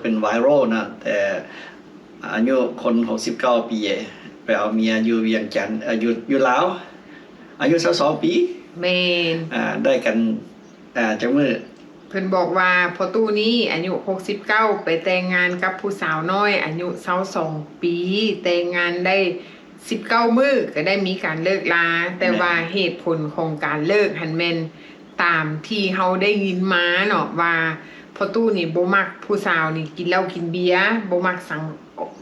ເປັນໄວຣັນະ ແຕ່ອາຍຸຄົນຫົກສິບເກົ້າປີ ໄປເອົາເມຍຢູ່ວຽງຈັນ ເອີ ຢູ່ ຢູ່ລາວ ອາຍຸຊາວສອງປີ. ແມ່ນ. ອ່າ ໄດ້ກັນ ອ່າ ຈັກມື້? ເພິ່ນບອກວ່າພໍ່ຕູ້ນີ້ອາຍຸຫົກສິບເກົ້າ ໄປແຕ່ງງານກັບຜູ້ສາວນ້ອຍອາຍຸຊາວສອງປີ ແຕ່ງງານໄດ້ສິບເກົ້າມື້ ກໍໄດ້ມີການເລີກລາ ແຕ່ວ່າເຫດຜົນຂອງການເລີກຫັ້ນແມ່ນຕາມທີ່ເຮົາໄດ້ຍິນມາເນາະ ວ່າພໍ່ຕູ້ນີ້ບໍ່ມັກຜູ້ສາວນີ້ກິນເຫຼົ້າກິນເບຍ ບໍ່ມັກສັງ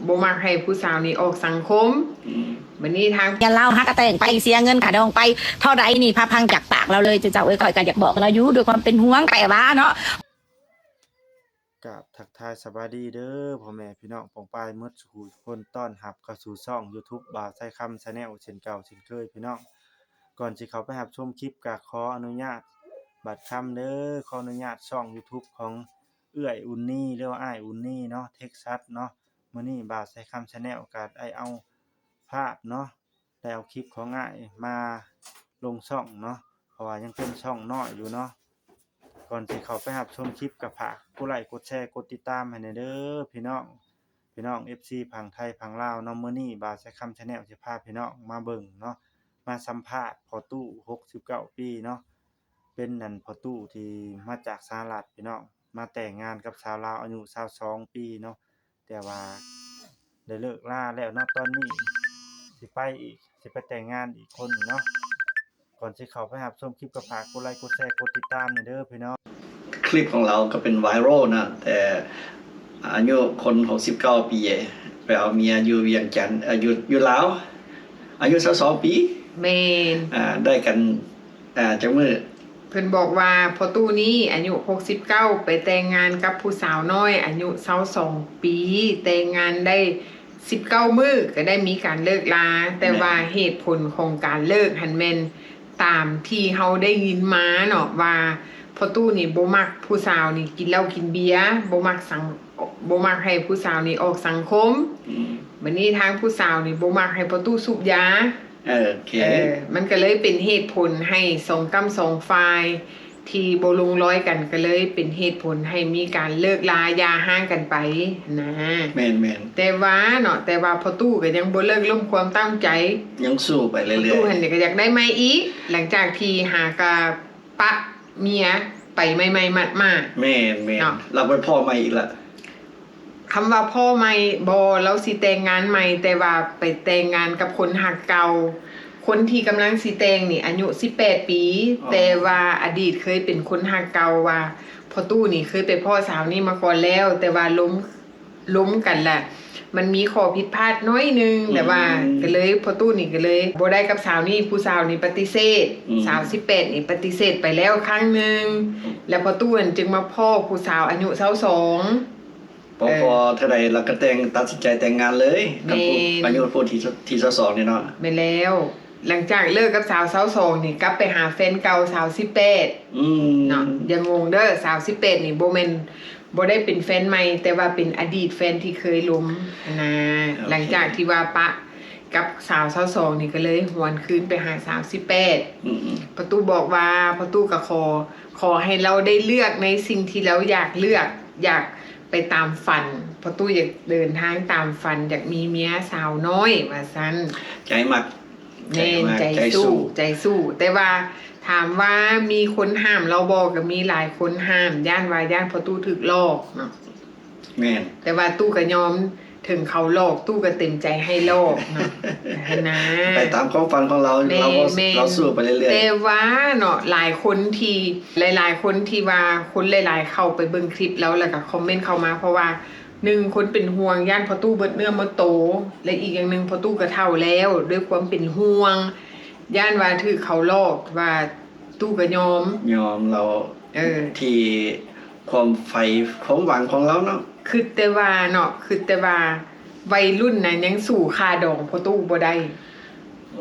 ບໍ່ມັກໃຫ້ຜູ້ສາວນີ້ອອກສັງຄົມ. ອືມ ບັດນີ້ທາງເມຍລາວຫາກະແຕ່ງໄປ ເສຍເງິນຄ່າດອງໄປເທົ່າໃດນີ້ ພາພັງຈາກປາກລາວເລີຍ. ເຈົ້າເອີຍ ຂ້ອຍກໍຢາກບອກລາວຢູ່ດ້ວຍຄວາມເປັນຫ່ວງ ແຕ່ວ່າເນາະ ກາບທັກທາຍສະບາຍດີເດີພໍ່ແມ່ພີ່ນ້ອງປ້ອງປາຍໝົດສູ່ຜູ້ທຸກຄົນ ຕ້ອນຮັບເຂົ້າສູ່ຊ່ອງຢູທູບບ່າວໄຊຄຳແຊນແນວ ເຊັ່ນເກົ່າເຊັ່ນເຄີຍພີ່ນ້ອງ. ກ່ອນຊິເຂົ້າໄປຮັບຊົມຄລິບ ກໍຂໍອະນຸຍາດບາດຄຳເດີ ຂໍອະນຸຍາດຊ່ອງຢູທູບຂອງເອື້ອຍອຸ່ນນີ ຫຼືວ່າອ້າຍອຸ່ນນີເນາະ ເທັກຊັສເນາະ. ມື້ນີ້ບ່າວໄຊຄຳແຊນແນວກໍໄດ້ເອົາພາບເນາະ ໄດ້ເອົາຄລິບຂອງອ້າຍມາລົງຊ່ອງເນາະ ເພາະວ່າຍັງເປັນຊ່ອງນ້ອຍຢູ່ເນາະ. ກ່ອນຊິເຂົ້າໄປຮັບຊົມຄລິບ ກໍຝາກກົດໄລ ກົດແຊ ກົດຕິດຕາມໃຫ້ແດ່ເດີພີ່ນ້ອງ ພີ່ນ້ອງເອັຟຊີຝັ່ງໄທຝັ່ງລາວເນາະ. ມື້ນີ້ບ່າວໄຊຄຳແຊນແນວຊິພາພີ່ນ້ອງມາເບິ່ງເນາະ ມາສຳພາດພໍ່ຕູ້ຫົກສິບເກົ້າປີເນາະ ເປັນອັນພໍ່ຕູ້ທີ່ມາຈາກສະຫະລັດພີ່ນ້ອງ ມາແຕ່ງງານກັບສາວລາວອາຍຸຊາວສອງປີເນາະ ແຕ່ວ່າໄດ້ເລີກລາແລ້ວເນາະ ຕອນນີ້ຊິໄປອີກ ຊິໄປແຕ່ງງານອີກຄົນເນາະ. ກ່ອນຊິເຂົ້າໄປຮັບຊົມຄລິບ ກໍຝາກກົດໄລ ກົດແຊ ກົດຕິດຕາມແດ່ເດີພີ່ນ້ອງ. ຄລິບຂອງລາວກໍເປັນໄວຣັນະ ແຕ່ອາຍຸຄົນຫົກສິບເກົ້າປີ ໄປເອົາເມຍຢູ່ວຽງຈັນ ເອີ ຢູ່ ຢູ່ລາວ ອາຍຸຊາວສອງປີ. ແມ່ນ. ອ່າ ໄດ້ກັນ ອ່າ ຈັກມື້? ເພິ່ນບອກວ່າພໍ່ຕູ້ນີ້ອາຍຸຫົກສິບເກົ້າ ໄປແຕ່ງງານກັບຜູ້ສາວນ້ອຍອາຍຸຊາວສອງປີ ແຕ່ງງານໄດ້ສິບເກົ້າມື້ ກໍໄດ້ມີການເລີກລາ ແຕ່ວ່າເຫດຜົນຂອງການເລີກຫັ້ນແມ່ນຕາມທີ່ເຮົາໄດ້ຍິນມາເນາະ ວ່າພໍ່ຕູ້ນີ້ບໍ່ມັກຜູ້ສາວນີ້ກິນເຫຼົ້າກິນເບຍ ບໍ່ມັກສັງ ບໍ່ມັກໃຫ້ຜູ້ສາວນີ້ອອກສັງຄົມ. ອືມ ບັດນີ້ທາງຜູ້ສາວນີ້ບໍ່ມັກໃຫ້ພໍ່ຕູ້ສູບຢາ. ເອີ ໂອເຄ ເອີ ມັນກໍເລີຍເປັນເຫດຜົນໃຫ້ສອງກ້ຳສອງຝ່າຍທີ່ບໍ່ລົງລອຍກັນ ກໍເລີຍເປັນເຫດຜົນໃຫ້ມີການເລີກລາຢ່າຮ້າງກັນໄປນະ. ແມ່ນໆ ແຕ່ວ່າເນາະ ແຕ່ວ່າພໍ່ຕູ້ກໍຍັງບໍ່ເລີກລົ້ມຄວາມຕັ້ງໃຈ ຍັງສູ້ໄປເລື້ອຍໆ. ພໍ່ຕູ້ຫັ້ນກໍຢາກໄດ້ໃໝ່ອີກ ຫຼັງຈາກທີ່ຫາກະ ປະເມຍໄປໃໝ່ໆໝາດໆ. ແມ່ນໆ ເນາະ ລາວໄປພໍ້ໃໝ່ອີກລະ. ຄຳວ່າພໍ້ໃໝ່ບໍ່ ລາວຊິແຕ່ງງານໃໝ່ ແຕ່ວ່າໄປແຕ່ງງານກັບຄົນຮັກເກົ່າ. ຄົນທີ່ກຳລັງຊິແຕ່ງນີ້ອາຍຸສິບແປດປີ ອໍ ແຕ່ວ່າອະດີດເຄີຍເປັນຄົນຮັກເກົ່າ ວ່າພໍ່ຕູ້ນີ້ເຄີຍໄປພໍ້ສາວນີ້ມາກ່ອນແລ້ວ ແຕ່ວ່າລົມ ລົມກັນລະ ມັນມີຂໍ້ຜິດພາດໜ້ອຍໜຶ່ງ ອືມ ແບບວ່າ ກໍເລີຍພໍ່ຕູ້ນີ້ກໍເລີຍບໍ່ໄດ້ກັບສາວນີ້ ຜູ້ສາວນີ້ປະຕິເສດ. ອືມ ສາວສິບແປດນີ້ປະຕິເສດໄປແລ້ວຄັ້ງໜຶ່ງ ອືມ ແລ້ວພໍ່ຕູ້ຫັ້ນຈຶ່ງມາພໍ້ຜູ້ສາວອາຍຸຊາວສອງ ພໍ້ ເອີ ພໍ້ເທົ່າໃດລະກໍແຕ່ງ ຕັດສິນໃຈແຕ່ງງານເລີຍກັບຜູ້ ແມ່ນ ອາຍຸຜູ້ທີ່ ທີ່ຊາວສອງນີ້ເນາະ. ແມ່ນແລ້ວ ຫຼັງຈາກເລີກກັບສາວຊາວສອງນີ້ ກັບໄປຫາແຟນເກົ່າສາວສິບແປດ. ອືມ ເນາະ ຢ່າງົງເດີ ສາວສິບແປດນີ້ບໍ່ແມ່ນ ບໍ່ໄດ້ເປັນແຟນໃໝ່ ແຕ່ວ່າເປັນອະດີດແຟນທີ່ເຄີຍລົມຫັ້ນນາ. ໂອເຄ ຫຼັງຈາກທີ່ວ່າປະກັບສາວຊາວສອງນີ້ ກໍເລີຍຫວນຄືນໄປຫາສາວສິບແປດ. ອືມໆ ພໍ່ຕູ້ບອກວ່າ ພໍ່ຕູ້ກໍຂໍ ຂໍໃຫ້ລາວໄດ້ເລືອກໃນສິ່ງທີ່ລາວຢາກເລືອກ ຢາກໄປຕາມຝັນ. ພໍ່ຕູ້ຢາກເດີນທາງຕາມຝັນ ຢາກມີເມຍສາວນ້ອຍວ່າຊັ້ນ. ໃຈມັກ. ແມ່ນ ໃຈມັກ ໃຈ ໃຈສູ້ ສູ້ ໃຈສູ້ ແຕ່ວ່າ ຖາມວ່າມີຄົນຫ້າມລາວບໍ່? ກໍມີຫຼາຍຄົນຫ້າມ ຢ້ານວ່າ ຢ້ານພໍ່ຕູ້ຖືກຫຼອກເນາະ. ແມ່ນ ແຕ່ວ່າຕູ້ກໍຍອມ ເຖິງເຂົາຫຼອກ ຕູ້ກໍເຕັມໃຈໃຫ້ຫຼອກເນາະ ຫັ້ນນາ. ໄປຕາມຄວາມຝັນຂອງລາວ ແມ່ນ ລາວກໍ ແມ່ນ ລາວສູ້ໄປເລື້ອຍໆ. ແຕ່ວ່າເນາະ ຫຼາຍຄົນທີ່ ຫຼາຍໆຄົນທີ່ວ່າ ຄົນຫຼາຍໆເຂົ້າໄປເບິ່ງຄລິບລາວ ແລ້ວກໍຄອມເມັນເຂົ້າມາ ເພາະວ່າ ໜຶ່ງ ຄົນເປັນຫ່ວງ ຢ້ານພໍ່ຕູ້ເບິດເນື້ອໝົດໂຕ ແລະ ອີກຢ່າງໜຶ່ງ ພໍ່ຕູ້ກໍເຖົ້າແລ້ວ ດ້ວຍຄວາມເປັນຫ່ວງ ຢ້ານວ່າຖືກເຂົາຫຼອກ ວ່າຕູ້ກໍຍອມ ຍອມລາວ ເອີ ທີ່ຄວາມໃຝ່ຄວາມຫວັງຂອງລາວເນາະ. ຄິດແຕ່ວ່າເນາະ ຄິດແຕ່ວ່າໄວລຸ້ນນະ ຍັງສູ້ຄ່າດອງພໍ່ຕູ້ບໍ່ໄດ້.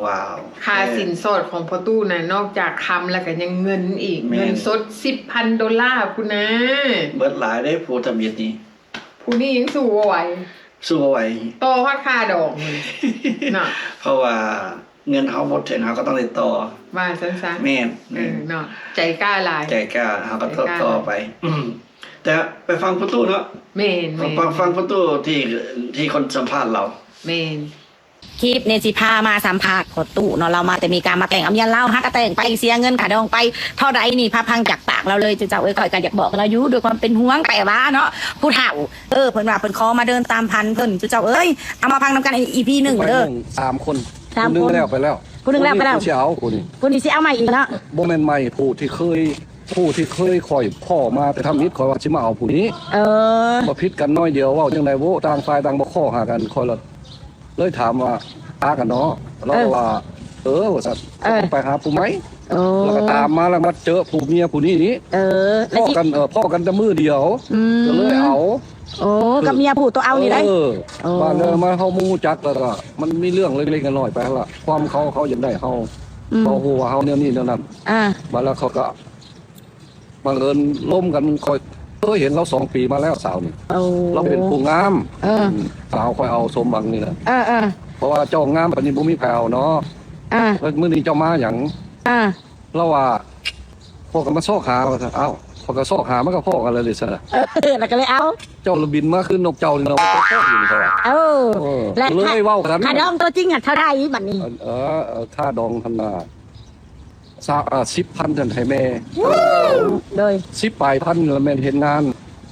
ວ້າວ ຄ່າສິນສອດຂອງພໍ່ຕູ້ນະ ນອກຈາກຄຳແລ້ວກໍຍັງເງິນອີກ ແມ່ນ ເງິນສົດສິບພັນໂດລາພຸ້ນນະ. ເບິດຫຼາຍເດ້ ຜູ້ທຳອິດນີ້. ຜູ້ນີ້ຍັງສູ້ບໍ່ໄຫວ ສູ້ບໍ່ໄຫວ ຕໍ່ຮອດຄ່າດອງເນາະ ເພາະວ່າເງິນເຮົາບໍ່ເຖິງ ເຮົາກໍຕ້ອງໄດ້ຕໍ່ ວ່າຊັ້ນຊະ. ແມ່ນ ເອີ ເນາະ ໃຈກ້າຫຼາຍ ໃຈກ້າ ເຮົາກໍຕໍ່ ໃຈກ້າ ຕໍ່ໄປ. ອືມ ແ ຈະໄປຟັງພໍ່ຕູ້ເນາະ. ແມ່ນໆ ໄປຟັງພໍ່ຕູ້ທີ່ ທີ່ຄົນສຳພາດລາວ. ແມ່ນ. ຄລິບນີ້ຊິພາມາສຳພາດພໍ່ຕູ້ເນາະ, ລາວມາແຕ່ເມກາ ມາແຕ່ງເອົາເມຍລາວ ຫາກະແຕ່ງໄປ ເສຍເງິນຄ່າດອງໄປເທົ່າໃດນີ້ ພາຟັງຈາກປາກລາວເລີຍ. ເຈົ້າເອີຍ ຂ້ອຍກະຢາກບອກລາວຢູ່ ດ້ວຍຄວາມເປັນຫ່ວງ ແຕ່ວ່າເນາະ ຜູ້ເຖົ້າ ເອີ ເພິ່ນວ່າເພິ່ນຂໍມາເດີນຕາມພັນເພິ່ນ. ເຈົ້າເອີຍ ເອົາມາຟັງນຳກັນ ອີພີໜຶ່ງເດີ. ສາມຄົນ ສາມຄົນ ຜູ້ໜຶ່ງແລ້ວໄປແລ້ວ ຜູ້ໜຶ່ງແລ້ວໄປແລ້ວ ຜູ້ນີ້ຊິເອົາ ຜູ້ນີ້ ຜູ້ນີ້ຊິເອົາໃໝ່ອີກເນາະ. ບໍ່ແມ່ນໃໝ່ ຜູ້ທີ່ເຄີຍ ຜູ້ທີ່ເຄີຍຂ້ອຍພໍ້ມາແຕ່ທຳອິດ ຂ້ອຍວ່າຊິມາເອົາຜູ້ນີ້. ເອີ ມາຜິດກັນໜ້ອຍດຽວ ເວົ້າຈັ່ງໃດໂວ້ ຕ່າງຝ່າຍຕ່າງບໍ່ຂໍຫາກັນ ຂ້ອຍລະ ເລີຍຖາມວ່າ ປາກັນເນາະ? ລາວ ເອີ ກໍວ່າ ເອີ ວ່າຊັ້ນ ເອີ ໄປຫາຜູ້ໃໝ່. ໂອ້ ແລ້ວກໍຕາມມາ ແລ້ວມາເຈີຜູ້ເມຍຜູ້ນີ້ນີ້. ເອີ ພໍ້ກັນ ເອີ ພໍ້ກັນແຕ່ມື້ດຽວ ອືມ ກໍເລີຍເອົາ. ໂອ້ ກັບເມຍຜູ້ໂຕເອົານີ້ໄດ໋. ເອີ ໂອ້ ບາດແລ້ວມາເຮົາມາຮູ້ຈັກ ແລ້ວກໍມັນມີເລື່ອງເລັກໆນ້ອຍໆໄປຫັ້ນລະ ຄວາມເຂົາ ເຂົາຢາກໄດ້ເຮົາ ອືມ ເຂົາຮູ້ວ່າເຮົາແນວນີ້ແນວນັ້ນ. ອ່າ ບາດແລ້ວເຂົາກໍ ບັງເອີນລົມກັນ ຂ້ອຍເຄີຍເຫັນລາວສອງປີມາແລ້ວ ສາວນີ້. ໂອ້ ລາວເປັນຜູ້ງາມ. ເອີ ສາວຂ້ອຍເອົາສົມຫວັງນີ້ນະ. ເອີໆ ເພາະວ່າເຈົ້າງາມປານນີ້ບໍ່ມີໃຜເອົາເນາະ. ອ່າ ແລ້ວມື້ນີ້ເຈົ້າມາຫຍັງ? ອ່າ ລາວວ່າ ພວກກໍມາຊອກຫາວ່າຊັ້ນ. ເອົ້າ ພວກກໍຊອກຫາ ມັນກໍພໍ້ກັນແລ້ວເດຊັ້ນນະ. ເອີ ແລ້ວກໍເລີຍເອົາ ເຈົ້າລະບິນມາຄືນົກເຈົ້ານີ້ເນາະ. ເອີ ເອີ ແລະ ກໍເລີຍເວົ້າກັນ ຄ່າດອງຕົວຈິງຫັ້ນເທົ່າໃດບັດນີ້? ເອີ ເອີ ຄ່າດອງຫັ້ນນະ ສາ ເອີ ສິບພັນຫັ້ນໃຫ້ແມ່. ໂດຍ ສິບປາຍພັນລະແມ່ນເຮັດງານ.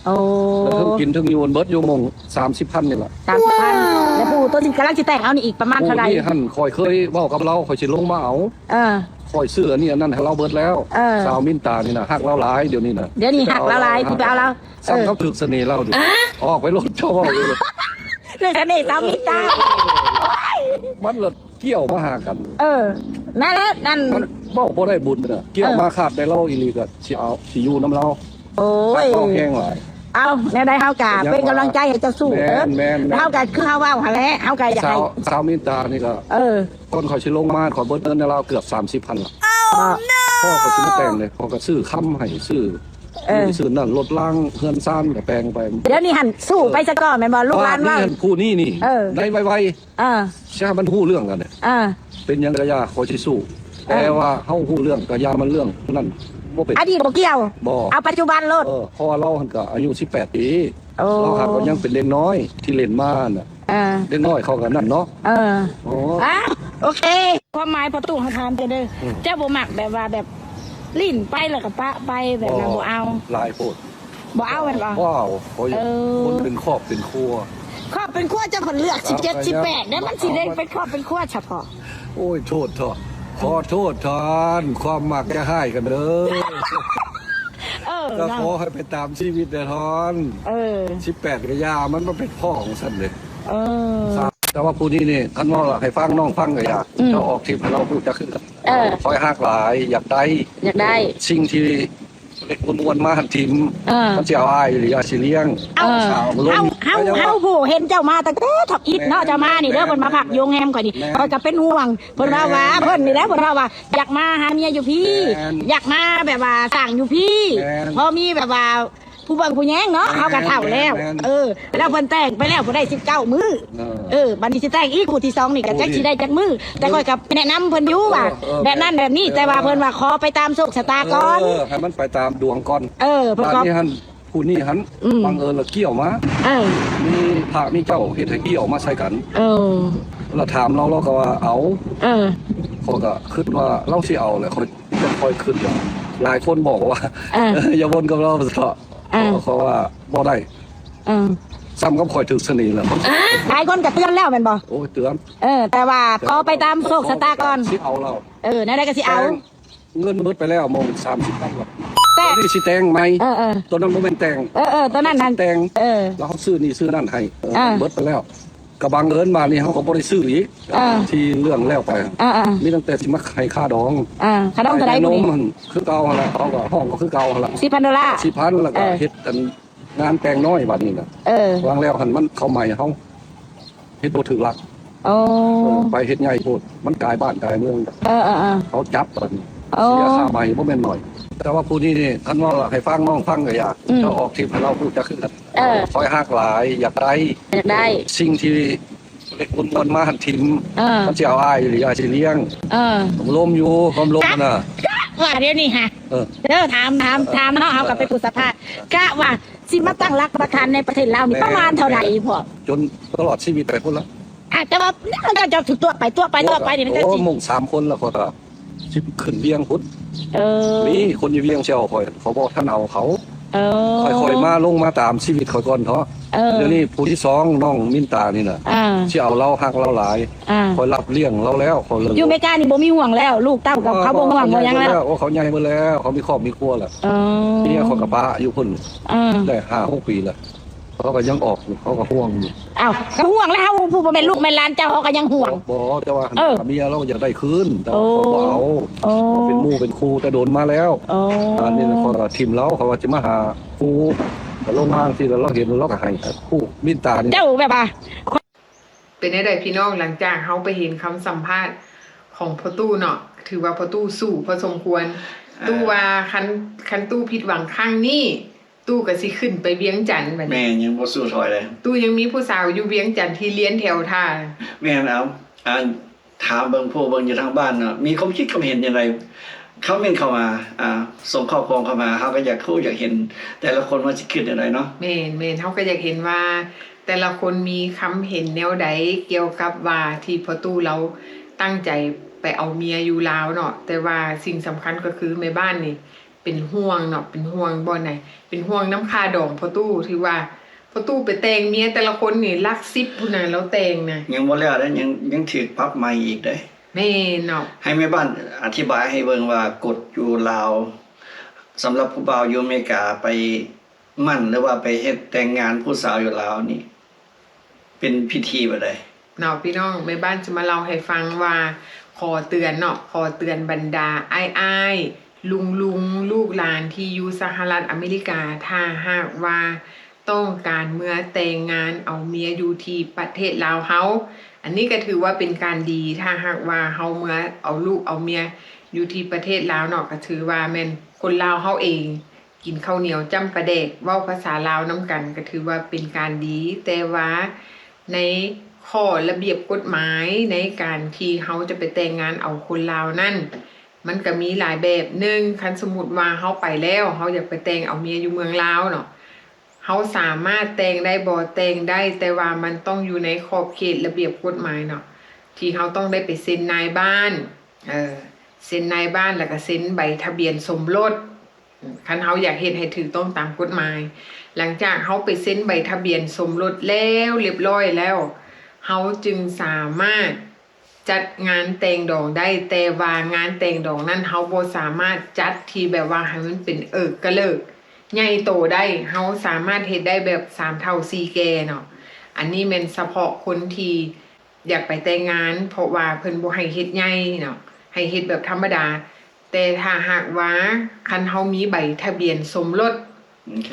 ໂອ້ ແລ້ວເທິງກິນເທິງຢູ່ ເບິດຢູ່ໝ່ອງສາມສິບພັນນີ້ລະ. ສາມສິບພັນ ແລ້ວຜູ້ໂຕທີ່ກຳລັງຊິແຕ່ງເອົານີ້ອີກປະມານເທົ່າໃດ? ຜູ້ນີ້ຫັ້ນຂ້ອຍເຄີຍເວົ້າກັບລາວ ຂ້ອຍຊິລົງມາເອົາ. ເອີ ຂ້ອຍຊື້ອັນນີ້ອັນນັ້ນໃຫ້ລາວເບິດແລ້ວ. ເອີ ສາວມິນຕານີ້ນະ ຮັກລາວຫຼາຍດຽວນີ້ນະ. ດຽວນີ້ຮັກລາວຫຼາຍ ຊິໄປເອົາລາວ. ສ່ຳກັບຖືກສະເໜ່ລາວຢູ່. ອອກໄປໂລດ ເຈົ້າເວົ້າຢູ່. ຖືກສະເໜ່ສາວມິນຕາ ມັນລະ ກ່ຽວມາຫາກັນ. ເອີ ນັ້ນແຫຼະ ນັ້ນ ມັນເວົ້າບໍ່ໄດ້ບຸນນະ ກ່ຽວມາຄາດໄດ້ລາວອີ່ຫຼີກໍຊິເອົາ ຊິຢູ່ນຳລາວ. ໂອ້ຍ ຮັກລາວແຮງຫຼາຍ. ເອົາ ແນວໃດເຮົາກະເປັນກຳລັງໃຈໃຫ້ເຈົ້າສູ້ເດີ. ແມ່ນໆ ເຮົາກະຄືເຮົາເວົ້າຫັ້ນແຫຼະ ເຮົາກະຢາກໃຫ້ ສາວ ສາວມິນຕານີ້ກະ ເອີ ກ່ອນຂ້ອຍຊິລົງມາ ຂ້ອຍເບິດເງິນໃຫ້ລາວເກືອບສາມສິບພັນລະ. ພໍ່ຂ້ອຍຊິມາແຕ່ງເດ້ ຂ້ອຍກໍຊື້ຄຳໃຫ້ ຊື້ ເອີ ຊື້ນັ້ນ ລົດລາງເຮືອນຊານກໍແປງໄປ. ດຽວນີ້ຫັ້ນສູ້ໄປຊະກ່ອນແມ່ນບໍ່? ລູກຫຼານເວົ້າ ຜູ້ນີ້ນີ້ ເອີ ໄດ້ໄວໆ. ເອີ ຊິໃຫ້ມັນຮູ້ເລື່ອງກັນ. ເອີ ເປັນຫຍັງກະຢ່າ ຂ້ອຍຊິສູ້. ເອີ ແຕ່ວ່າເຮົາຮູ້ເລື່ອງກະຢ່າ ມັນເລື່ອງນັ້ນບໍ່ເປັນ. ອະດີດບໍ່ກ່ຽວ. ບໍ່ ເອົາປັດຈຸບັນໂລດ. ເອີ ເພາະວ່າລາວຫັ້ນກະອາຍຸສິບແປດປີ. ໂອ້ ລາວຫາກວ່າຍັງເປັນເດັກນ້ອຍທີ່ຫຼິ້ນມານະ. ເອີ ເດັກນ້ອຍເຂົາກະນັ້ນເນາະ. ເອີ ໂອ້ ອ່ະ ໂອເຄ. ຄວາມໝາຍພໍ່ຕູ້ເຮົາຖາມເຈົ້າເດີ ອືມ ເຈົ້າບໍ່ມັກແບບວ່າແບບຫຼິ້ນໄປແລ້ວກະປະໄປແບບນັ້ນ ບໍ່ ບໍ່ເອົາ? ຫຼາຍໂພດ. ບໍ່ເອົາແມ່ນບໍ່? ບໍ່ເອົາ ເຂົາຢາກ ເອີ ຄົນເປັນຄອບເປັນຄົວ. ຄອບເປັນຄົວ ເຈົ້າເພິ່ນເລືອກສິບເຈັດ ສິບແປດ ແລ້ວມັນຊິໄດ້ເປັນຄອບເປັນຄົວສະເພາະ. ໂອ້ຍ ໂທດເຖາະ ຂໍໂທດທ່ານ ຄວາມມັກຢ່າຮ້າຍກັນເດີ. ເອີ ກໍຂໍໃຫ້ໄປຕາມຊີວິດແດ່ທ່ານ. ເອີ ສິບແປດ ກໍຢ່າ ມັນບໍ່ເປັນພໍ່ຂອງຊັ້ນເດ້. ເອີ ແຕ່ວ່າຜູ້ນີ້ນີ້ ຄັນເວົ້າໃຫ້ຟັງ ນ້ອງຟັງກໍຢ່າ ອືມ ເຈົ້າອອກຄລິບໃຫ້ລາວຮູ້ຈັກຄືກັນ. ເອີ ຂ້ອຍຮັກຫຼາຍ ຢາກໄດ້ ຢາກໄດ້ ສິ່ງທີ່ ເລັກມ່ວນໆມາຫັ້ນຖິ້ມ. ເອີ ມັນຊິເອົາອ້າຍອີ່ຫຼີ ອ້າຍຊິລ້ຽງ. ເອົາ ເອີ ເຮົາ ເຮົາ ເຮົາຜູ້ເຫັນເຈົ້າມາຕັ້ງແຕ່ທຳອິດເນາະ ເຈົ້າມານີ້ເດີ ແມ່ນ ເພິ່ນມາພັກຢູ່ໂຮງແຮມຂ້ອຍນີ້ ແມ່ນ ຂ້ອຍກໍເປັນຫ່ວງ. ເພິ່ນວ່າ ແມ່ນ ວ່າ ເພິ່ນນີ້ແຫຼະ ເພິ່ນວ່າ ວ່າຢາກມາຫາເມຍຢູ່ພີ້ ແມ່ນ ຢາກມາແບບວ່າສ້າງຢູ່ພີ້ ແມ່ນ ພໍມີແບບວ່າຜູ້ເບິ່ງຜູ້ແຍງເນາະ ແມ່ນ ເຮົາກໍເຖົ້າແລ້ວ ແມ່ນ ເອີ ແລ້ວເພິ່ນແຕ່ງໄປແລ້ວ ຜູ້ໄດ້ສິບເກົ້າມື້. ເອີ ເອີ ບັດນີ້ຊິແຕ່ງອີກຜູ້ທີສອງນີ້ກໍຈັກຊິໄດ້ຈັກມື້ ແຕ່ຂ້ອຍກໍແນະນຳເພິ່ນຢູ່ວ່າ ເອີ ເອີ ແບບນັ້ນແບບນີ້ ແຕ່ວ່າເພິ່ນວ່າຂໍໄປຕາມໂຊກຊະຕາກ່ອນ ເອີ ໃຫ້ມັນໄປຕາມດວງກ່ອນ. ເອີ ເພິ່ນກໍ ບາດນີ້ຫັ້ນ ຜູ້ນີ້ຫັ້ນ ອືມ ບັງເອີນລະກ່ຽວມາ ເອີ ມີພະມີເຈົ້າເຮັດໃຫ້ກ່ຽວມາໃສ່ກັນ. ເອີ ລະຖາມລາວ ລາວກໍວ່າເອົາ. ເອີ ຂ້ອຍກໍຄິດວ່າລາວຊິເອົາແຫຼະ ຂ້ອຍ ຂ້ອຍຄິດວ່າ ຫຼາຍຄົນບອກວ່າ ເອີ ຢ່າວົນກັບລາວເຖາະ. ເອີ ເພາະວ່າບໍ່ໄດ້. ເອີ ສ່ຳກັບຂ້ອຍຖືກສະເໜ່ແລ້ວ. ຫຼາຍຄົນກໍເຕືອນແລ້ວແມ່ນບໍ່? ໂອ້ຍ ເຕືອນ. ເອີ ແຕ່ວ່າຂໍໄປຕາມໂຊກຊະຕາກ່ອນ ຊິເອົາລາວ. ເອີ ແນວໃດກໍຊິເອົາ. ແຕ່ງເງິນເບິດໄປແລ້ວ ໝ່ອງສາມສິບພັນບາດ ແຕ່ນີ້ຊິແຕ່ງໃໝ່. ເອີໆ ຕົວນັ້ນບໍ່ແມ່ນແຕ່ງ. ເອີໆ ຕົວນັ້ນນັ້ນແຕ່ງ. ເອີ ແລ້ວເຮົາຊື້ນີ້ຊື້ນັ້ນໃຫ້. ເອີ ເອີ ເບິດໄປແລ້ວ. ກໍບັງເອີນບາດນີ້ເຮົາກໍບໍ່ໄດ້ຊື້ອີກ. ເອີ ທີ່ເລື່ອງແລ້ວໄປ. ເອີໆ ມີຕັ້ງແຕ່ຊິມາໃຫ້ຄ່າດອງ. ເອີ ຄ່າດອງເທົ່າໃດ? ຄ່ານມຫັ້ນຄືເກົ່າຫັ້ນລະ ເຂົາກໍຮ້ອງກໍຄືເກົ່າຫັ້ນລະ ສິບພັນໂດລາ. ສິບພັນ ແລ້ວກໍ ເອີ ເຮັດອັນ ງານແຕ່ງນ້ອຍບາດນີ້ນະ. ເອີ ວາງແລ້ວຫັ້ນມັນເຂົາໃໝ່ເຮົາເຮັດບໍ່ຖືກຫຼັກ. ໂອ້ ເອີ ໄປເຮັດໃຫຍ່ໂພດ ມັນກາຍບ້ານກາຍເມືອງ. ເອີໆໆ ເຂົາຈັບບາດນີ້. ໂອ້ ເສຍຄ່າໃໝ່ບໍ່ແມ່ນໜ້ອຍ. ແຕ່ວ່າຜູ້ນີ້ນີ້ ຄັນເວົ້າໃຫ້ຟັງ ນ້ອງຟັງກໍຢາກ ອືມ ເຈົ້າອອກຄລິບໃຫ້ລາວຮູ້ຈັກຄືກັນ. ເອີ ຂ້ອຍຮັກຫຼາຍ ຢາກໄດ້ ຢາກໄດ້ ສິ່ງທີ່ ເລັກມ່ວນໆມາຫັ້ນຖິ້ມ. ເອີ ມັນຊິເອົາອ້າຍອີ່ຫຼີ ອ້າຍຊິລ້ຽງ. ເອີ ລົມຢູ່ ຄວາມລົມນະ ກະວ່າດຽວນີ້ຫະ. ເອີ ເດີ ຖາມ ຖາມ ຖາມເນາະ ເຮົາກໍເປັນຜູ້ສຳພາດ ກະວ່າ ທີ່ມາຕັ້ງຫຼັກປັກຖານໃນປະເທດລາວນີ້ ແມ່ນ ປະມານເທົ່າໃດພໍ່? ຈົນຕະຫຼອດຊີວິດໄປພຸ້ນລະ. ອາ ແຕ່ວ່າເຂົາເຈົ້າຖືກຕົວະໄປ ຕົວະໄປ ຕົວະໄປນີ້ ໂອ້ ໂອ້ ມົ້ງສາມຄົນລະ ຂ້ອຍກໍຊິຂຶ້ນວຽງພຸ້ນ. ເອີ ມີຄົນຢູ່ວຽງຊິເອົາຂ້ອຍ ເຂົາບໍ່ທັນເອົາເຂົາ. ເອີ ຄ່ອຍໆມາລົງມາຕາມຊີວິດຂ້ອຍກ່ອນເນາະ. ເອີ ດຽວນີ້ຜູ້ທີສອງ ນ້ອງມິນຕານີ້ນະ ອ່າ ຊິເອົາລາວ ຮັກລາວຫຼາຍ. ອ່າ ຂ້ອຍຮັບລ້ຽງລາວແລ້ວ ຂ້ອຍເລີຍ ຢູ່ເມການີ້ບໍ່ມີຫ່ວງແລ້ວ ລູກເຕົ້າກໍເຂົາບໍ່ຫ່ວງບໍ່ຫຍັງແລ້ວ. ໂອ້ ເຂົາໃຫຍ່ໝົດແລ້ວ ເຂົາມີຄອບມີຄົວແລ້ວ. ເອີ ເມຍຂ້ອຍກໍປະຢູ່ພຸ້ນ ອ່າ ໄດ້ຫ້າຫົກປີແລ້ວ ເຂົາກໍຍັງອອກຢູ່ ເຂົາກໍຫ່ວງຢູ່. ອ້າວ ກໍຫ່ວງແລ້ວ ເຮົາຜູ້ບໍ່ແມ່ນລູກແມ່ນຫຼານເຈົ້າ ເຮົາກໍຍັງຫ່ວງ. ບໍ່ ແຕ່ວ່າ ເອີ ເມຍລາວກໍຢາກໄດ້ຄືນ ແຕ່ວ່າ ໂອ້ ເຂົາບໍ່ເອົາ. ໂອ້ ເປັນໝູ່ເປັນຄູ່ແຕ່ດົນມາແລ້ວ. ໂອ້ ອັນນີ້ຂ້ອຍກໍຖິ້ມລາວ ເຂົາວ່າຊິມາຫາຄູ່ ກໍລົງມາຈັ່ງຊີ້ ແລ້ວລາວເຫັນ ລາວກໍໃຫ້ຄູ່ມິນຕານີ້. ເຈົ້າແບບວ່າ ເປັນແນວໃດພີ່ນ້ອງ? ຫຼັງຈາກເຮົາໄປເຫັນຄຳສຳພາດຂອງພໍ່ຕູ້ເນາະ ຖືວ່າພໍ່ຕູ້ສູ້ພໍສົມຄວນ. ອ່າ ຕູ້ວ່າຄັນ ຄັນຕູ້ຜິດຫວັງຄັ້ງນີ້ ຕູ້ກໍຊິຂຶ້ນໄປວຽງຈັນບັດນີ້. ແມ່ນ ຍັງບໍ່ສູ້ຖອຍເລີຍ. ຕູ້ຍັງມີຜູ້ສາວຢູ່ວຽງຈັນທີ່ລຽນແຖວຖ້າ. ແມ່ນ ເອົາ ອ່າ ຖາມເບິ່ງຜູ້ເບິ່ງຢູ່ທາງບ້ານເນາະ ມີຄວາມຄິດຄວາມເຫັນຈັ່ງໃດ? ຄອມເມັນເຂົ້າມາ ອ່າ ສົ່ງຂໍ້ຄວາມເຂົ້າມາ ເຮົາກໍຢາກຮູ້ຢາກເຫັນແຕ່ລະຄົນວ່າຊິຄິດແນວໃດເນາະ. ແມ່ນໆ ເຮົາກໍຢາກເຫັນວ່າແຕ່ລະຄົນມີຄຳເຫັນແນວໃດກ່ຽວກັບວ່າທີ່ພໍ່ຕູ້ລາວຕັ້ງໃຈໄປເອົາເມຍຢູ່ລາວເນາະ. ແຕ່ວ່າສິ່ງສຳຄັນກໍຄືແມ່ບ້ານນີ້ ເປັນຫ່ວງເນາະ ເປັນຫ່ວງບ່ອນໃດ ເປັນຫ່ວງນຳຄ່າດອງພໍ່ຕູ້ ທີ່ວ່າພໍ່ຕູ້ໄປແຕ່ງເມຍແຕ່ລະຄົນນີ້ຫຼັກສິບພຸ້ນນະ ລາວແຕ່ງນະ ຍັງບໍ່ແລ້ວເດ້ ຍັງ ຍັງຖືກປັບໃໝອີກເດ້. ແມ່ນເນາະ ໃຫ້ແມ່ບ້ານອະທິບາຍໃຫ້ເບິ່ງວ່າກົດຢູ່ລາວ ສຳລັບຜູ້ບ່າວຢູ່ອາເມລິກາໄປໝັ້ນ ຫຼືວ່າໄປເຮັດແຕ່ງງານຜູ້ສາວຢູ່ລາວນີ້ ເປັນພິທີແບບໃດ? ເນາະ ພີ່ນ້ອງ ແມ່ບ້ານຈະມາເລົ່າໃຫ້ຟັງວ່າ ຂໍເຕືອນເນາະ ຂໍເຕືອນບັນດາອ້າຍໆ ລຸງໆ ລູກຫຼານທີ່ຢູ່ສະຫະລັດອາເມລິກາ ຖ້າຫາກວ່າຕ້ອງການເມືອແຕ່ງງານເອົາເມຍຢູ່ທີ່ປະເທດລາວເຮົາ ອັນນີ້ກໍຖືວ່າເປັນການດີ. ຖ້າຫາກວ່າເຮົາເມືອເອົາລູກເອົາເມຍຢູ່ທີ່ປະເທດລາວເນາະ ກໍຖືວ່າແມ່ນຄົນລາວເຮົາເອງ ກິນເຂົ້າໜຽວຈ້ຳປາແດກ ເວົ້າພາສາລາວນຳກັນ ກໍຖືວ່າເປັນການດີ. ແຕ່ວ່າໃນຂໍ້ລະບຽບກົດໝາຍໃນການທີ່ເຮົາຈະໄປແຕ່ງງານເອົາຄົນລາວນັ້ນ ມັນກໍມີຫຼາຍແບບ. ໜຶ່ງ ຄັນສົມມຸດວ່າເຮົາໄປແລ້ວ ເຮົາຢາກໄປແຕ່ງເອົາເມຍຢູ່ເມືອງລາວເນາະ ເຮົາສາມາດແຕ່ງໄດ້ບໍ່? ແຕ່ງໄດ້ ແຕ່ວ່າມັນຕ້ອງຢູ່ໃນຂອບເຂດລະບຽບກົດໝາຍເນາະ ທີ່ເຮົາຕ້ອງໄດ້ໄປເຊັນນາຍບ້ານ ເອີ ເຊັນນາຍບ້ານ ແລ້ວກໍເຊັນໃບທະບຽນສົມລົດ. ຄັນເຮົາຢາກເຮັດໃຫ້ຖືກຕ້ອງຕາມກົດໝາຍ ຫຼັງຈາກເຮົາໄປເຊັນໃບທະບຽນສົມລົດແລ້ວ ລຽບຮ້ອຍແລ້ວ ເຮົາຈຶ່ງສາມາດຈັດງານແຕ່ງດອງໄດ້. ແຕ່ວ່າງານແຕ່ງດອງນັ້ນ ເຮົາບໍ່ສາມາດຈັດທີ່ແບບວ່າໃຫ້ມັນເປັນເອີກະເລີກໃຫຍ່ໂຕໄດ້. ເຮົາສາມາດເຮັດໄດ້ແບບສາມເຖົ້າສີ່ແກ່ເນາະ. ອັນນີ້ແມ່ນສະເພາະຄົນທີ່ ຢາກໄປແຕ່ງງານ ເພາະວ່າເພິ່ນບໍ່ໃຫ້ເຮັດໃຫຍ່ເນາະ ໃຫ້ເຮັດແບບທຳມະດາ. ແຕ່ຖ້າຫາກວ່າຄັນເຮົາມີໃບທະບຽນສົມລົດ ໂອເຄ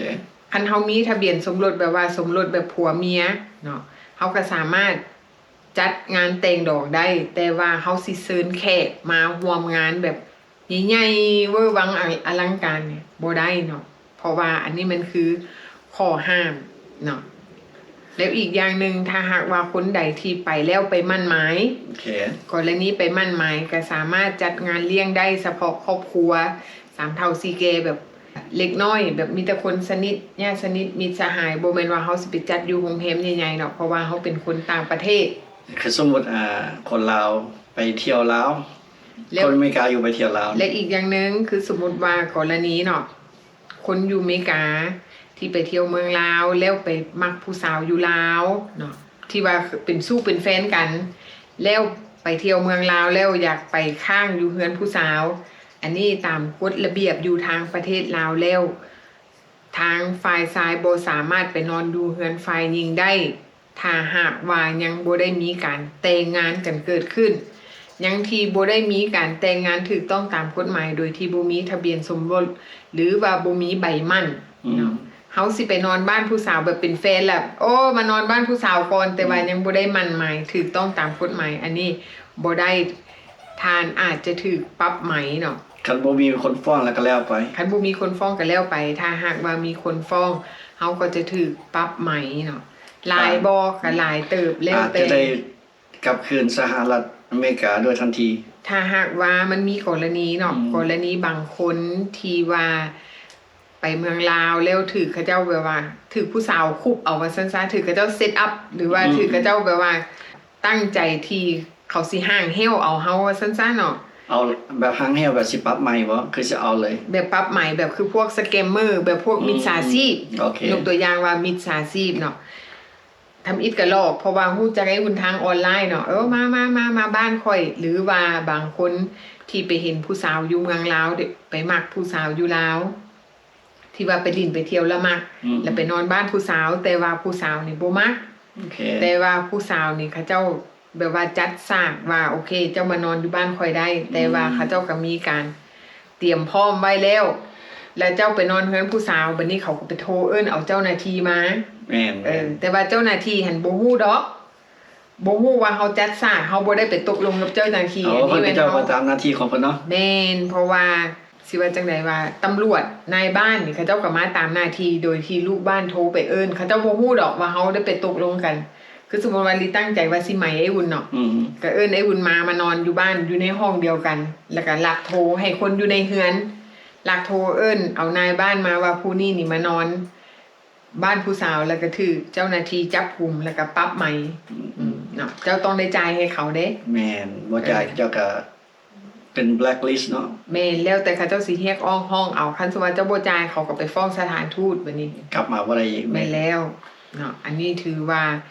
ຄັນເຮົາມີທະບຽນສົມລົດ ແບບວ່າສົມລົດແບບຜົວເມຍເນາະ ເຮົາກໍສາມາດຈັດງານແຕ່ງດອງໄດ້ ແຕ່ວ່າເຮົາຊິເຊີນແຂກມາຮ່ວມງານແບບ ໃຫຍ່ໆ ເວີວັງ ອະ ອະລັງການນີ້ບໍ່ໄດ້ເນາະ ເພາະວ່າອັນນີ້ມັນຄືຂໍ້ຫ້າມເນາະ. ແລ້ວອີກຢ່າງໜຶ່ງ ຖ້າຫາກວ່າຄົນໃດທີ່ໄປແລ້ວໄປໝັ້ນໝາຍ ໂອເຄ ກໍລະນີໄປໝັ້ນໝາຍ ກໍສາມາດຈັດງານລ້ຽງໄດ້ສະເພາະຄອບຄົວ ສາມເຖົ້າສີ່ແກ່ ແບບເລັກນ້ອຍ ແບບມີແຕ່ຄົນສະໜິດ ຍາດສະໜິດ ມິດສະຫາຍ ບໍ່ແມ່ນວ່າເຮົາຊິໄປຈັດຢູ່ໂຮງແຮມໃຫຍ່ໆເນາະ ເພາະວ່າເຮົາເປັນຄົນຕ່າງປະເທດ. ຄືສົມມຸດ ອ່າ ຄົນລາວໄປທ່ຽວລາວ ແລ້ວ ຄົນອາເມລິກາຢູ່ໄປທ່ຽວລາວ ແລະ ອີກຢ່າງໜຶ່ງ ຄືສົມມຸດວ່າກໍລະນີເນາະ ຄົນຢູ່ເມກາທີ່ໄປທ່ຽວເມືອງລາວ ແລ້ວໄປມັກຜູ້ສາວຢູ່ລາວເນາະ ທີ່ວ່າເປັນຊູ້ເປັນແຟນກັນ ແລ້ວໄປທ່ຽວເມືອງລາວ ແລ້ວຢາກໄປຄ້າງຢູ່ເຮືອນຜູ້ສາວ ອັນນີ້ຕາມກົດລະບຽບຢູ່ທາງປະເທດລາວແລ້ວ ທາງຝ່າຍຊາຍບໍ່ສາມາດໄປນອນຢູ່ເຮືອນຝ່າຍຍິງໄດ້ ຖ້າຫາກວ່າຍັງບໍ່ໄດ້ມີການແຕ່ງງານກັນເກີດຂຶ້ນ ຍັງທີ່ບໍ່ໄດ້ມີການແຕ່ງງານຖືກຕ້ອງຕາມກົດໝາຍ ໂດຍທີ່ບໍ່ມີທະບຽນສົມລົດ ຫຼືວ່າບໍ່ມີໃບໝັ້ນເນາະ. ເຮົາຊິໄປນອນບ້ານຜູ້ສາວແບບເປັນແຟນລະ ໂອ້ ມານອນບ້ານຜູ້ສາວກ່ອນ ແຕ່ວ່າຍັງບໍ່ໄດ້ໝັ້ນໝາຍຖືກຕ້ອງຕາມກົດໝາຍ ອັນນີ້ບໍ່ໄດ້ ທ່ານອາດຈະຖືກປັບໃໝເນາະ. ຄັນບໍ່ມີຄົນຟ້ອງແລ້ວກໍແລ້ວໄປ ຄັນບໍ່ມີຄົນຟ້ອງກໍແລ້ວໄປ ຖ້າຫາກວ່າມີຄົນຟ້ອງ ເຮົາກໍຈະຖືກປັບໃໝເນາະ. ຫຼາຍບໍ່? ກໍຫຼາຍເຕີບ ແລ້ວແຕ່ ອາດຈະໄດ້ກັບຄືນສະຫະລັດອາເມລິກາໂດຍທັນທີ ຖ້າຫາກວ່າມັນມີກໍລະນີເນາະ ກໍລະນີບາງຄົນທີ່ວ່າ ໄປເມືອງລາວແລ້ວຖືກເຂົາເຈົ້າແບບວ່າ ຖືກຜູ້ສາວຄຸບເອົາວ່າຊັ້ນຊະ ຖືກເຂົາເຈົ້າເຊັດອັບ ຫຼືວ່າ ອືມ ຖືກເຂົາເຈົ້າແບບວ່າຕັ້ງໃຈທີ່ເຂົາຊິຮ້າງແຮ້ວເອົາເຮົາວ່າຊັ້ນຊະເນາະ. ເອົາແບບຮ້າງແຮ້ວແບບຊິປັບໃໝບໍ່ ຄືຊິເອົາເລີຍ? ແບບປັບໃໝ ແບບຄືພວກສະແກມເມີ ແບບພວກ ອືມ ມິດສາຊີບ ໂອເຄ ຍົກຕົວຢ່າງວ່າມິດສາຊີບເນາະ. ທຳອິດກະຫຼອກ ເພາະວ່າຮູ້ຈັກໄອ້ອຸ່ນທາງອອນລາຍເນາະ ເອີ ມາ ມາ ມາ ມາບ້ານຂ້ອຍ ຫຼືວ່າບາງຄົນທີ່ໄປເຫັນຜູ້ສາວຢູ່ເມືອງລາວ ໄປມັກຜູ້ສາວຢູ່ລາວ ທີ່ວ່າໄປຫຼິ້ນໄປທ່ຽວລະມັກ ອືມ ລະໄປນອນບ້ານຜູ້ສາວ ແຕ່ວ່າຜູ້ສາວນີ້ບໍ່ມັກ ໂອເຄ ແຕ່ວ່າຜູ້ສາວນີ້ເຂົາເຈົ້າແບບວ່າຈັດສາກວ່າ ໂອເຄ ເຈົ້າມານອນຢູ່ບ້ານຂ້ອຍໄດ້ ແຕ່ວ່າ ອືມ ເຂົາເຈົ້າກະມີການ ຕຽມພ້ອມໄວ້ແລ້ວ ແລ້ວເຈົ້າໄປນອນເຮືອນຜູ້ສາວ ບັດນີ້ເຂົາກໍໄປໂທເອີ້ນເອົາເຈົ້າໜ້າທີ່ມາ ແມ່ນໆ ເອີ ແຕ່ວ່າເຈົ້າໜ້າທີ່ຫັ້ນບໍ່ຮູ້ດອກ ບໍ່ຮູ້ວ່າເຮົາຈັດສາກ ເຮົາບໍ່ໄດ້ໄປຕົກລົງກັບເຈົ້າໜ້າທີ່ ໂອ້ ອັນນີ້ແມ່ນ ເຂົາເຈົ້າກໍຕາມໜ້າທີ່ຂອງເພິ່ນເນາະ ແມ່ນ ເພາະວ່າຊິວ່າຈັ່ງໃດວ່າ ຕຳຫຼວດນາຍບ້ານນີ້ ເຂົາເຈົ້າກໍມາຕາມໜ້າທີ່ ໂດຍທີ່ລູກບ້ານໂທໄປເອີ້ນ ເຂົາເຈົ້າບໍ່ຮູ້ດອກວ່າເຮົາໄດ້ໄປຕົກລົງກັນ ຄືສົມມຸດວ່າລີຕັ້ງໃຈວ່າຊິໄໝໄອ້ອຸ່ນເນາະ ອືມ ກໍເອີ້ນໄອ້ອຸ່ນມາ ມານອນຢູ່ບ້ານ ຢູ່ໃນຫ້ອງດຽວກັນ ແລ້ວກໍລັກໂທໃຫ້ຄົນຢູ່ໃນເຮືອນ ລັກໂທເອີ້ນເອົານາຍບ້ານມາວ່າຜູ້ນີ້ນີ້ມານອນບ້ານຜູ້ສາວ ແລ້ວກໍຖືກເຈົ້າໜ້າທີ່ຈັບກຸມ ແລ້ວກໍປັບໃໝ ອືມ ອືມ ເນາະ ເຈົ້າຕ້ອງໄດ້ຈ່າຍໃຫ້ເຂົາເດ້ ແມ່ນ ບໍ່ຈ່າຍ ເອີ ເຈົ້າກໍ ເປັນ blacklist ເນາະ ແມ່ນ ແລ້ວແຕ່ເຂົາເຈົ້າຊິຮຽກຮ້ອງເອົາ ຄັນສົມມຸດວ່າເຈົ້າບໍ່ຈ່າຍ ເຂົາກໍໄປຟ້ອງສະຖານທູດ ບາດນີ້ກັບມາບໍ່ໄດ້ອີກ ແມ່ນແລ້ວເນາະ ອັນນີ້ຖືວ່າ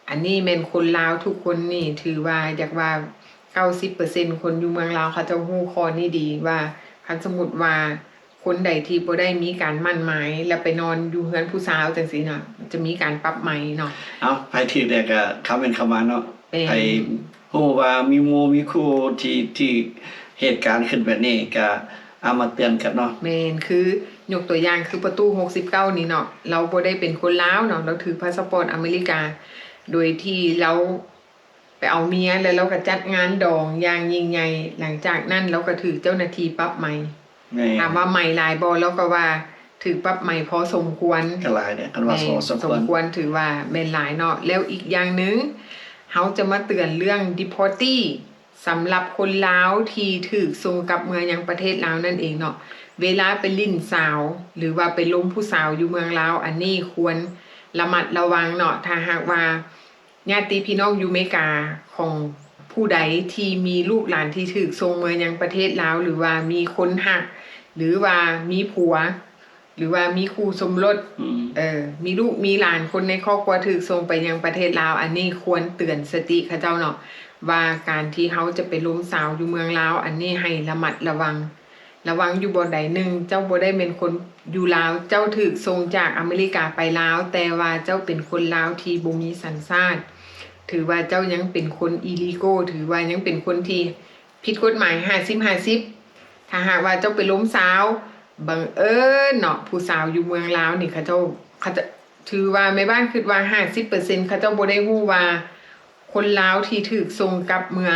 ອັນນີ້ແມ່ນຄົນລາວທຸກຄົນນີ້ ຖືວ່າຢາກວ່າເກົ້າສິບເປີເຊັນຄົນຢູ່ເມືອງລາວ ເຂົາເຈົ້າຮູ້ຂໍ້ນີ້ດີວ່າ ຄັນສົມມຸດວ່າ ຄົນໃດທີ່ບໍ່ໄດ້ມີການໝັ້ນໝາຍ ແລ້ວໄປນອນຢູ່ເຮືອນຜູ້ສາວຈັ່ງຊີ້ນະ ຈະມີການປັບໃໝເນາະ. ເອົ້າ ໃຜຖືກແດ່ກະຄອມເມັນເຂົ້າມາເນາະ. ແມ່ນ. ໃຜຮູ້ວ່າມີໝູ່ມີຄູ່ທີ່ຖືກເຫດການຂຶ້ນແບບນີ້ກະເອົາມາເຕືອນກັນເນາະ. ແມ່ນ. ຄືຍົກຕົວຢ່າງຄືປະຕູຫົກສິບເກົ້ານີ້ເນາະ, ລາວບໍ່ໄດ້ເປັນຄົນລາວເນາະ, ລາວຖືພາສະປອດອາເມລິກາ ໂດຍທີ່ລາວ ໄປເອົາເມຍ ແລ້ວລາວກໍຈັດງານດອງຢ່າງຍິ່ງໃຫຍ່. ຫຼັງຈາກນັ້ນລາວກໍຖືກເຈົ້າໜ້າທີ່ປັບໃໝ. ແມ່ນ. ຖາມວ່າໃໝຫຼາຍບໍ່? ລາວກໍວ່າຖືກປັບໃໝພໍສົມຄວນ. ກໍຫຼາຍເດ້ ຄັນວ່າ ແມ່ນ ພໍສົມຄວນ ສົມຄວນ ຖືວ່າແມ່ນຫຼາຍເນາະ. ແລ້ວອີກຢ່າງໜຶ່ງ ເຮົາຈະມາເຕືອນເລື່ອງ deportee ສຳລັບຄົນລາວທີ່ຖືກສົ່ງກັບເມືອຍັງປະເທດລາວນັ້ນເອງເນາະ. ເວລາໄປຫຼິ້ນສາວ ຫຼືວ່າໄປລົມຜູ້ສາວຢູ່ເມືອງລາວ, ອັນນີ້ຄວນລະມັດລະວັງເນາະ. ຖ້າຫາກວ່າ ຍາດຕິພີ່ນ້ອງຢູ່ເມກາຂອງຜູ້ໃດທີ່ມີລູກຫຼານທີ່ຖືກສົ່ງເມືອຍັງປະເທດລາວ ຫຼືວ່າມີຄົນຮັກ ຫຼືວ່າມີຜົວ ຫຼືວ່າມີຄູ່ສົມລົດ ອືມ ເອີ ມີລູກມີຫຼານ ຄົນໃນຄອບຄົວຖືກສົ່ງໄປຍັງປະເທດລາວ, ອັນນີ້ຄວນເຕືອນສະຕິເຂົາເຈົ້າເນາະ ວ່າການທີ່ເຮົາຈະໄປລົມສາວຢູ່ເມືອງລາວ ອັນນີ້ໃຫ້ລະມັດລະວັງ. ລະວັງຢູ່ບ່ອນໃດ? ໜຶ່ງ ເຈົ້າບໍ່ໄດ້ແມ່ນຄົນຢູ່ລາວ, ເຈົ້າຖືກສົ່ງຈາກອາເມລິກາໄປລາວ, ແຕ່ວ່າເຈົ້າເປັນຄົນລາວທີ່ບໍ່ມີສັນຊາດ, ຖືວ່າເຈົ້າຍັງເປັນຄົນ illegal, ຖືວ່າຍັງເປັນຄົນທີ່ຜິດກົດໝາຍຫ້າສິບຫ້າສິບ. ຖ້າຫາກວ່າເຈົ້າໄປລົມສາວ ບັງເອີນເນາະ ຜູ້ສາວຢູ່ເມືອງລາວນີ້ ເຂົາເຈົ້າ ເຂົາເຈົ້າ ຖືວ່າແມ່ບ້ານຄິດວ່າຫ້າສິບເປີເຊັນ ເຂົາເຈົ້າບໍ່ໄດ້ຮູ້ວ່າຄົນລາວທີ່ຖືກສົ່ງກັບເມືອ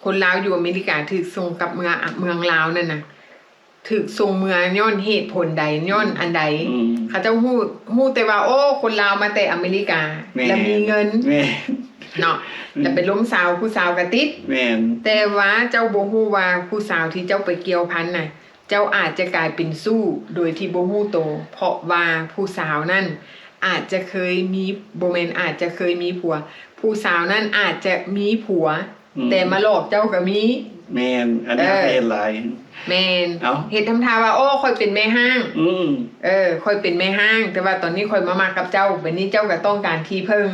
ຄົນລາວຢູ່ອາເມລິກາຖືກສົ່ງກັບເມືອ ອະ ເມືອງລາວນັ້ນນະ ຖືກສົ່ງເມືອຍ້ອນເຫດຜົນໃດ ຍ້ອນ ອືມ ອັນໃດ. ອືມ ເຂົາເຈົ້າຮູ້ ຮູ້ແຕ່ວ່າ ໂອ້ ຄົນລາວມາແຕ່ອາເມລິກາ ແມ່ນ ແລ້ວມີເງິນ ແມ່ນ ເນາະ ອືມ ແລ້ວໄປລົມສາວ ຜູ້ສາວກະຕິດ ແມ່ນ ແຕ່ວ່າເຈົ້າບໍ່ຮູ້ວ່າຜູ້ສາວທີ່ເຈົ້າໄປກ່ຽວພັນນະ ເຈົ້າອາດຈະກາຍເປັນຊູ້ໂດຍທີ່ບໍ່ຮູ້ໂຕ ເພາະວ່າຜູ້ສາວນັ້ນອາດຈະເຄີຍມີ ບໍ່ແມ່ນອາດຈະເຄີຍມີຜົວ ຜູ້ສາວນັ້ນອາດຈະມີຜົວ ອືມ ແຕ່ມາຫຼອກເຈົ້າກໍມີ. ແມ່ນ ອັນນີ້ ເອີ ເຮົາກໍເຫັນຫຼາຍ. ແມ່ນ ເອົ້າ ເຮັດທຳທ່າວ່າ ໂອ້ ຂ້ອຍເປັນແມ່ຮ້າງ ອືມ ເອີ ຂ້ອຍເປັນແມ່ຮ້າງ ແຕ່ວ່າຕອນນີ້ຂ້ອຍມາມັກກັບເຈົ້າ ບັດນີ້ເຈົ້າກໍຕ້ອງການທີ່ເພິ່ງ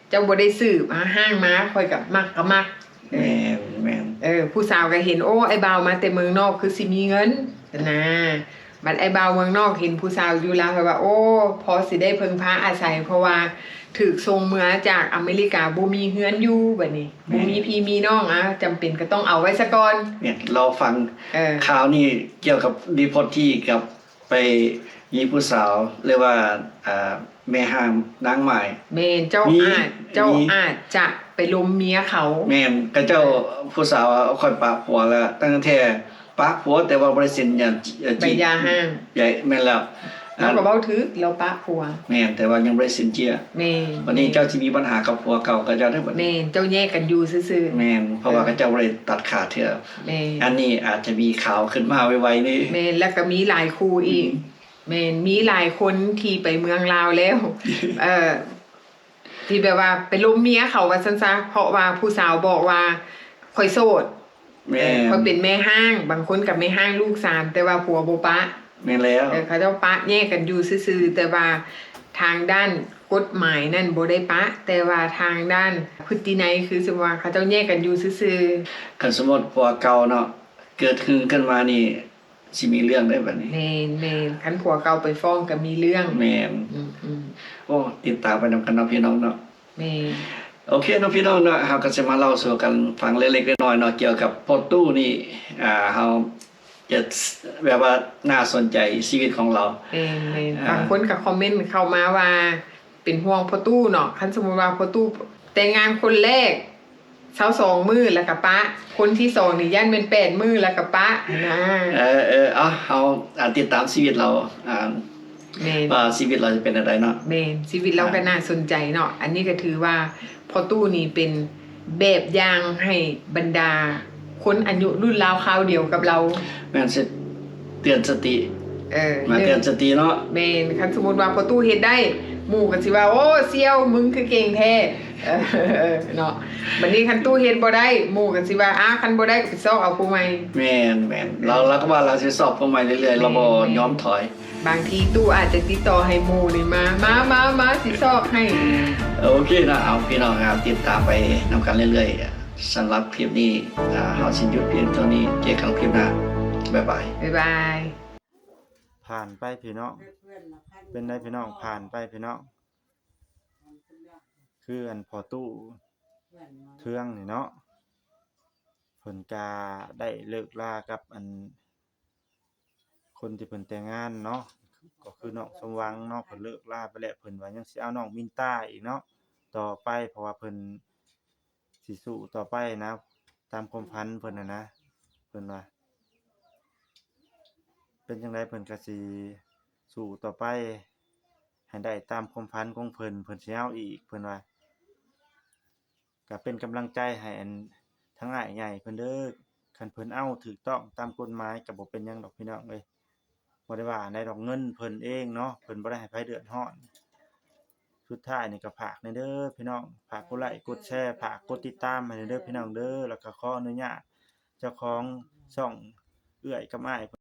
ເຈົ້າບໍ່ໄດ້ສືບຫາຮ້າງມາ ຂ້ອຍກໍມັກກໍມັກ. ແມ່ນ ແມ່ນ ເອີ ຜູ້ສາວກໍເຫັນ ໂອ້ ອ້າຍບ່າວມາແຕ່ເມືອງນອກ ຄືຊິມີເງິນຫັ້ນນະ. ບັດອ້າຍບ່າວເມືອງນອກເຫັນຜູ້ສາວຢູ່ລາວ ເຂົາວ່າ ໂອ້ ພໍຊິໄດ້ເພິ່ງພາອາໄສ ເພາະວ່າຖືກສົ່ງເມືອຈາກອາເມລິກາ ບໍ່ມີເຮືອນຢູ່ ບັດນີ້ ແມ່ນ ບໍ່ມີພີ່ມີນ້ອງ ອາ ຈຳເປັນກໍຕ້ອງເອົາໄວ້ສາກ່ອນ. ແມ່ນ ລໍຟັງ ເອີ ຂ່າວນີ້ກ່ຽວກັບ deportee ກັບ ໄປມີຜູ້ສາວ ຫຼືວ່າ ອ່າ ແມ່ຮ້າງນາງໝ້າຍ. ແມ່ນ ເຈົ້າ ມີ ອາດ ເຈົ້າ ມີ ອາດຈະໄປລົມເມຍເຂົາ. ແມ່ນ ຂະເຈົ້າ ເອີ ຜູ້ສາວວ່າ ຂ້ອຍປະຜົວແລ້ວ ຕັ້ງແຕ່ປະຜົວ ແຕ່ວ່າບໍ່ໄດ້ເຊັນຫຍັງ ເອີ ໃບຢ່າຮ້າງ. ແມ່ນແລ້ວ ລາວກໍເວົ້າຖືກ ລາວປະຜົວ. ແມ່ນ ແຕ່ວ່າຍັງບໍ່ໄດ້ເຊັນເຈ້ຍ. ແມ່ນ ບັດນີ້ເຈົ້າຊິມີບັນຫາກັບຜົວເກົ່າຂະເຈົ້າເດ້ບັດນີ້. ແມ່ນ ເຈົ້າແຍກກັນຢູ່ຊື່ໆ. ແມ່ນ ເພາະວ່າ ເອີ ຂະເຈົ້າບໍ່ໄດ້ຕັດຂາດເທື່ອ. ແມ່ນ ອັນນີ້ອາດຈະມີຂ່າວຂຶ້ນມາໄວໆນີ້. ແມ່ນ ແລ້ວກໍມີຫຼາຍຄູ່ອີກ. ອືມ ແມ່ນ ມີຫຼາຍຄົນທີ່ໄປເມືອງລາວແລ້ວ ເອີ ທີ່ແບບວ່າໄປລົມເມຍເຂົາວ່າຊັ້ນຊະ ເພາະວ່າຜູ້ສາວບອກວ່າຂ້ອຍໂສດ ແມ່ນ ເອີ ຂ້ອຍເປັນແມ່ຮ້າງ ບາງຄົນກໍແມ່ຮ້າງລູກສາມ ແຕ່ວ່າຜົວບໍ່ປະ ແມ່ນແລ້ວ ເອີ ເຂົາເຈົ້າປະແຍກກັນຢູ່ຊື່ໆ ແຕ່ວ່າທາງດ້ານກົດໝາຍນັ້ນບໍ່ໄດ້ປະ ແຕ່ວ່າທາງດ້ານພຶດຕິໄນ ຄືສົມມຸດວ່າເຂົາເຈົ້າແຍກກັນຢູ່ຊື່ໆ. ຄັນສົມມຸດຜົວເກົ່າເນາະ ເກີດຫຶງຂຶ້ນມານີ້ ຊິມີເລື່ອງເດ້ບັດນີ້. ແມ່ນໆ ຄັນຜົວເກົ່າໄປຟ້ອງກໍມີເລື່ອງ. ແມ່ນ ອືມໆ ໂອ້ ຕິດຕາມໄປນຳກັນເນາະພີ່ນ້ອງເນາະ. ແມ່ນ ໂອເຄເນາະພີ່ນ້ອງເນາະ ເຮົາກໍຊິມາເລົ່າສູ່ກັນຟັງເລັກໆນ້ອຍໆເນາະ ກ່ຽວກັບພໍ່ຕູ້ນີ້ ອ່າ ເຮົາຈະ ແບບວ່າໜ້າສົນໃຈຊີວິດຂອງລາວ. ແມ່ນໆ ອ່າ ບາງຄົນກໍຄອມເມັນເຂົ້າມາວ່າ ເປັນຫ່ວງພໍ່ຕູ້ເນາະ ຄັນສົມມຸດວ່າພໍ່ຕູ້ແຕ່ງງານຄົນແລກ ຊາວສອງມື້ແລ້ວກໍປະ ຄົນທີສອງນີ້ຢ້ານແມ່ນແປດມື້ແລ້ວກໍປະຫັ້ນນະ. ເອີໆ ເອົາ ເຮົາ ອ່າ ຕິດຕາມຊີວິດລາວ ອ່າ ແມ່ນ ວ່າຊີວິດລາວຈະເປັນແນວໃດເນາະ. ແມ່ນ ຊີວິດລາວກໍ ອ່າ ໜ້າສົນໃຈເນາະ ອັນນີ້ກໍຖືວ່າພໍ່ຕູ້ນີ້ເປັນແບບຢ່າງໃຫ້ບັນດາຄົນອາຍຸລຸ້ນລາວຄາວດຽວກັບລາວ. ແມ່ນ ຊິເຕືອນສະຕິ ເອີ ມາເຕືອນສະຕິເນາະ. ແມ່ນ ຄັນສົມມຸດວ່າພໍ່ຕູ້ເຮັດໄດ້ ໝູ່ກໍຊິວ່າ ໂອ້ ສ່ຽວ ມຶງຄືເກັ່ງແທ້ ເອີ ເນາະ. ບັດນີ້ຄັນຕູ້ເຮັດບໍ່ໄດ້ ໝູ່ກໍຊິວ່າ ອ້າ ຄັນບໍ່ໄດ້ກໍໄປຊອກເອົາຜູ້ໃໝ່. ແມ່ນໆ ລາວ ລາວກໍວ່າລາວຊິຊອກຜູ້ໃໝ່ເລື້ອຍໆ ລາວບໍ່ຍອມຖອຍ. ບາງທີຕູ້ອາດຈະຕິດຕໍ່ໃຫ້ໝູ່ນີ້ມາ ມາໆໆ ຊິຊອກໃຫ້. ໂອເຄເນາະ ເອົາ ພີ່ນ້ອງ ຕິດຕາມໄປນຳກັນເລື້ອຍໆ. ສຳລັບຄລິບນີ້ ອ່າ ເຮົາຊິຢຸດພຽງເທົ່ານີ້ ເຈີກັນຄລິບໜ້າ ບາຍບາຍ ບາຍບາຍ. ຜ່ານໄປພີ່ນ້ອງ ເປັນໄດພີ່ນ້ອງ ຜ່ານໄປພີ່ນ້ອງ ຄືອັນພໍ່ຕູ້ເທືອງນີ້ເນາະ ເພິ່ນກະໄດ້ເລີກລາກັບອັນຄົນທີ່ເພິ່ນແຕ່ງງານເນາະ ກໍຄືນ້ອງສົມຫວັງເນາະ ເພິ່ນເລີກລາໄປແລ້ວ ເພິ່ນວ່າຍັງຊິເອົານ້ອງມິນຕາອີກເນາະ ຕໍ່ໄປ ເພາະວ່າເພິ່ນ ຊິສູ້ຕໍ່ໄປນະ ຕາມຄວາມຝັນເພິ່ນຫັ້ນນະ ເພິ່ນວ່າ ເປັນຈັ່ງໃດເພິ່ນກໍຊິສູ້ຕໍ່ໄປໃຫ້ໄດ້ຕາມຄວາມຝັນຂອງເພິ່ນ ເພິ່ນຊິເອົາອີກ ເພິ່ນວ່າ. ກໍເປັນກຳລັງໃຈໃຫ້ອັນທາງອ້າຍໃຫຍ່ເພິ່ນເດີ້ ຄັນເພິ່ນເອົາຖືກຕ້ອງຕາມກົດໝາຍກໍບໍ່ເປັນຫຍັງດອກພີ່ນ້ອງເອີຍ. ບໍ່ໄດ້ວ່າອັນໃດດອກ ເງິນເພິ່ນເອງເນາະ ເພິ່ນບໍ່ໄດ້ໃຫ້ໃຜເດືອດຮ້ອນ. ສຸດທ້າຍນີ້ກໍຝາກແດ່ເດີ້ພີ່ນ້ອງ ຝາກກົດໄລກົດແຊ ຝາກກົດຕິດຕາມໃຫ້ແດ່ເດີ້ພີ່ນ້ອງເດີ້ ແລ້ວກໍຂໍອະນຸຍາດເຈົ້າຂອງຊ່ອງເອື້ອຍກັບອ້າຍ